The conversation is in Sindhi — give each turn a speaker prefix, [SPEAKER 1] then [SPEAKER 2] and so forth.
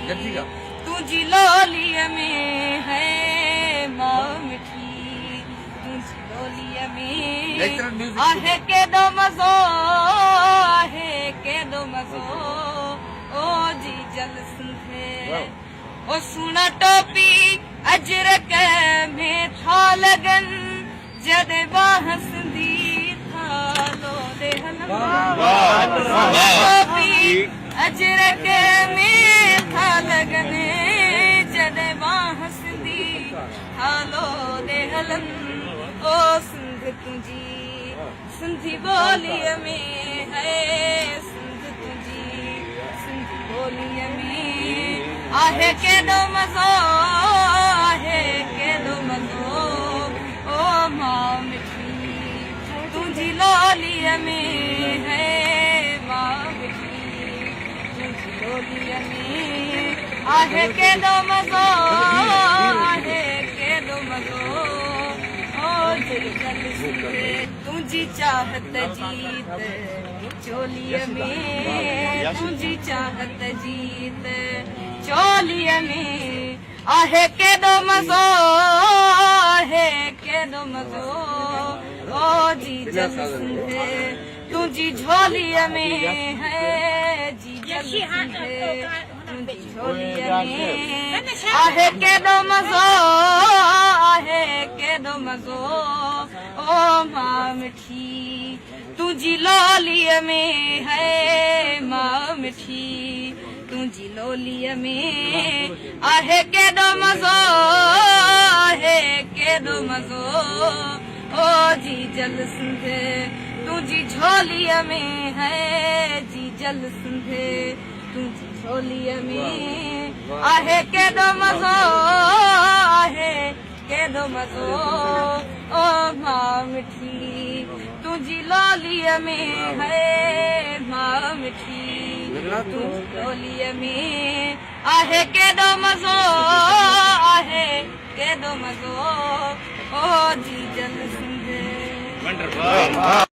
[SPEAKER 1] تنهنجي لوليء ۾ هي ماء مٺي تنهنجي لوليء ۾ آهي ڪيڏو مزو آهي ڪيڏو مزو او جيجل سنڌي او سهڻا ٽوپي اجرڪ ۾ ٿا لڳن جڏهن ٻانهن سنڌي ٿا لوڏي هلن ٽوپي اجرڪ ۾ ٿا لڳن جڏهن ٻانهن سنڌي ٿا لوڏي هلن او سنڌ تنهنجي سنڌي ٻوليء ۾ هي سنڌ تنهنجي سنڌي ٻوليء ۾ آهي ڪيڏو مزو آهي ڪيڏو مزو او ماء مٺي تنهنجي لوليء ۾ هي ماء مٺي تنهنجي لوليء ۾ آهي ڪيڏو مزو آهي ڪيڏو مزو او جيجل سنڌ تنهنجي چاهت جيت چوليء ۾ تنهنجي چاهت جيت چوليء ۾ آهي ڪيڏو مزو آهي ڪيڏو مزو او جيجل سنڌ تنهنجي جهوليء ۾ هي جيجل سنڌ تنهنجي جهوليء ۾ آهي ڪيڏو مزو آهي ڪيڏو مزو او ماء مٺي تنهنجي لوليء ۾ هي ماء مٺي تنهنجي لوليء ۾ آهي ڪيڏو مزو آهي ڪيڏو مزو او جيجل سنڌ تنهنجي جهوليء ۾ هي جيجل سنڌ تنهنجي جهوليء ۾ آهي ڪيڏو مزو آهي ڪيڏو مزو او ماء مٺي تنهنجي لوليء ۾ هي ماء مٺي تنهنجي لوليء ۾ آهي ڪيڏو مزو آهي ڪيڏو مزو او جيجل سنڌ.